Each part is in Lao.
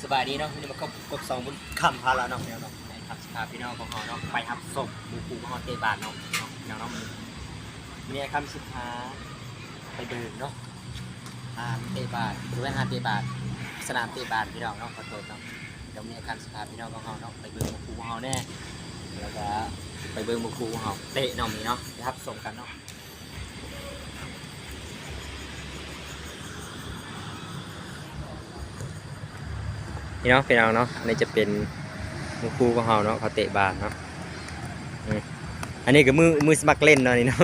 ສະບາຍດີເນາະ ມື້ນີ້ມາພົບກັບຊ່ອງບຸນຄຳພາເລາະເນາະ ພີ່ນ້ອງເນາະ. ອ້າຍຄຳຊິພາພີ່ນ້ອງຂອງເຮົາເນາະ ໄປຮັບຊົມໝູ່ຄູ່ຂອງເຮົາເຕະບານເນາະ ພີ່ນ້ອງເນາະ. ມື້ນີ້ອ້າຍຄຳຊິພາໄປເບິ່ງເນາະ ຮ້ານເຕະບານ ຫຼືວ່າຮ້ານເຕະບານ ສະໜາມເຕະບານ ພີ່ນ້ອງເນາະ ຂໍໂທດເນາະ. ດຽວມື້ນີ້ອ້າຍຄຳຊິພາພີ່ນ້ອງຂອງເຮົາເນາະ ໄປເບິ່ງໝູ່ຄູ່ຂອງເຮົາແດ່ ແລ້ວກະໄປເບິ່ງໝູ່ຄູ່ຂອງເຮົາເຕະເນາະ ມື້ນີ້ເນາະ ໄປຮັບຊົມກັນເນາະ. ນີ້ເນາະ ພີ່ນ້ອງເນາະ ອັນນີ້ຈະເປັນໝູ່ຄູ່ຂອງເຮົາເນາະ ເຂົາເຕະບານເນາະ. ອືມ ອັນນີ້ກໍມື ມືສະໝັກເຫຼັ້ນເນາະ ນີ້ເນາະ.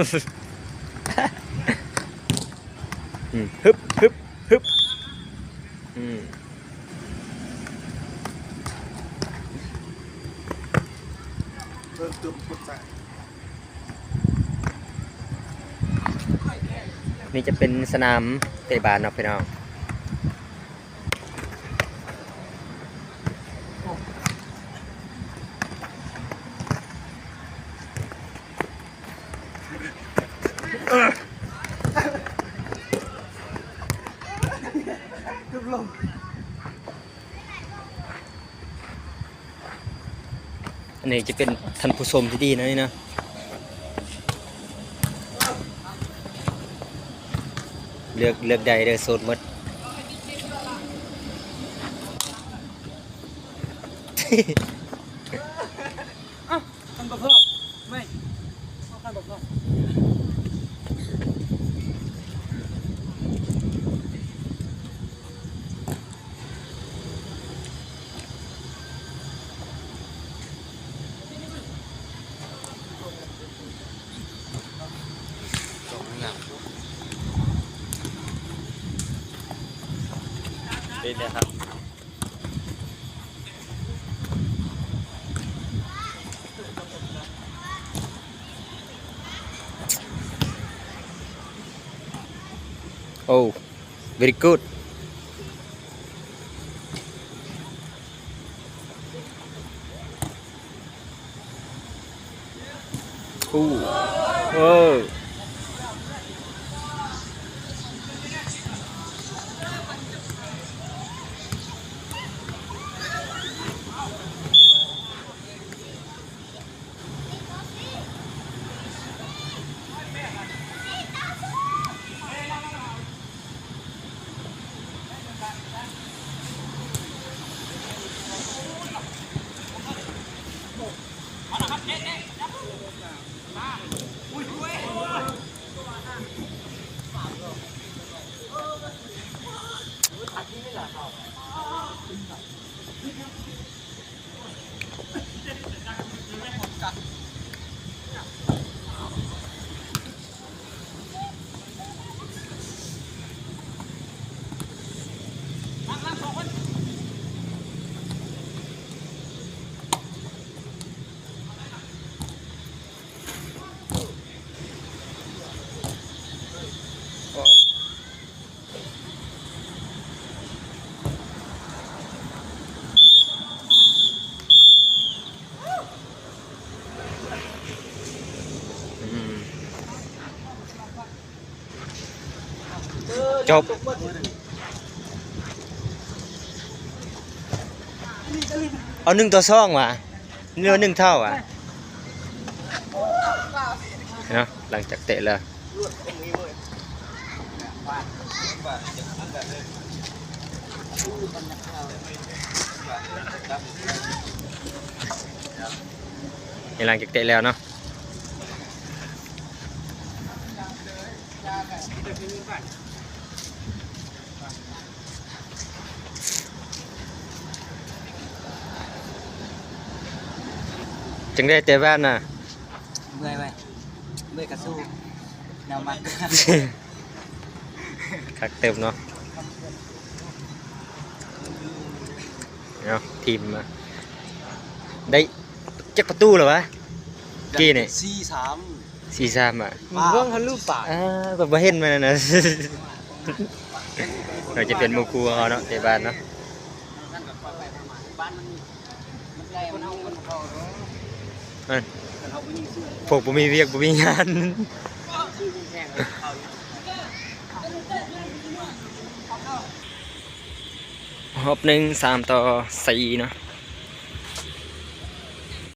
ອືມ ຮຶບ ຮຶບ ຮຶບ ອືມ ນີ້ຈະເປັນສະໜາມເຕະບານເນາະ ພີ່ນ້ອງ. ອັນນີ້ຈະເປັນທ່ານຜູ້ຊົມທີ່ດີນະນີ້ນະ ເລືອກ ເລືອກໄດ້ເດີ ໂສດໝົດ. ເອົ້າ ຄັນບໍ່ພໍ ໄມ້ ເອົາຄັນບໍ່ພໍ. ເປັນໄງຄັບ? ໂອ້ very good. ໂອ້ ເອີ. ຈົບ ເອົາໜຶ່ງຕໍ່ສອງຫວາ ຫຼືວ່າໜຶ່ງເທົ່າຫວາເນາະ. ຫຼັງຈາກເຕະແລ້ວ ໃນຫຼັງຈາກເຕະແລ້ວເນາະ ຈັ່ງໄດ້ແຕ່ບ້ານນະ ເມື່ອຍໄວ ເມື່ອຍກະສູ້ ແນວມັກ ຄັກເຕີບເນາະ ເນາະ ທີມມາ ໄດ້ຈັກປະຕູແລ້ວຫວາ? ກີ້ນີ້ ສີ່ສາມ ສີ່ສາມ ອ່ະ ເບິ່ງທະລຸປາກ ອ່າ ຂ້ອຍບໍ່ເຫັນມັນນະ ໜ້າຈະເປັນໝູ່ຄູ່ເຮົາເນາະ ເຕະບານເນາະ ເອີ ພວກບໍ່ມີວຽກບໍ່ມີງານ. ໂອ້ ຮອບໜຶ່ງ ສາມຕໍ່ສີ່ເນາະ.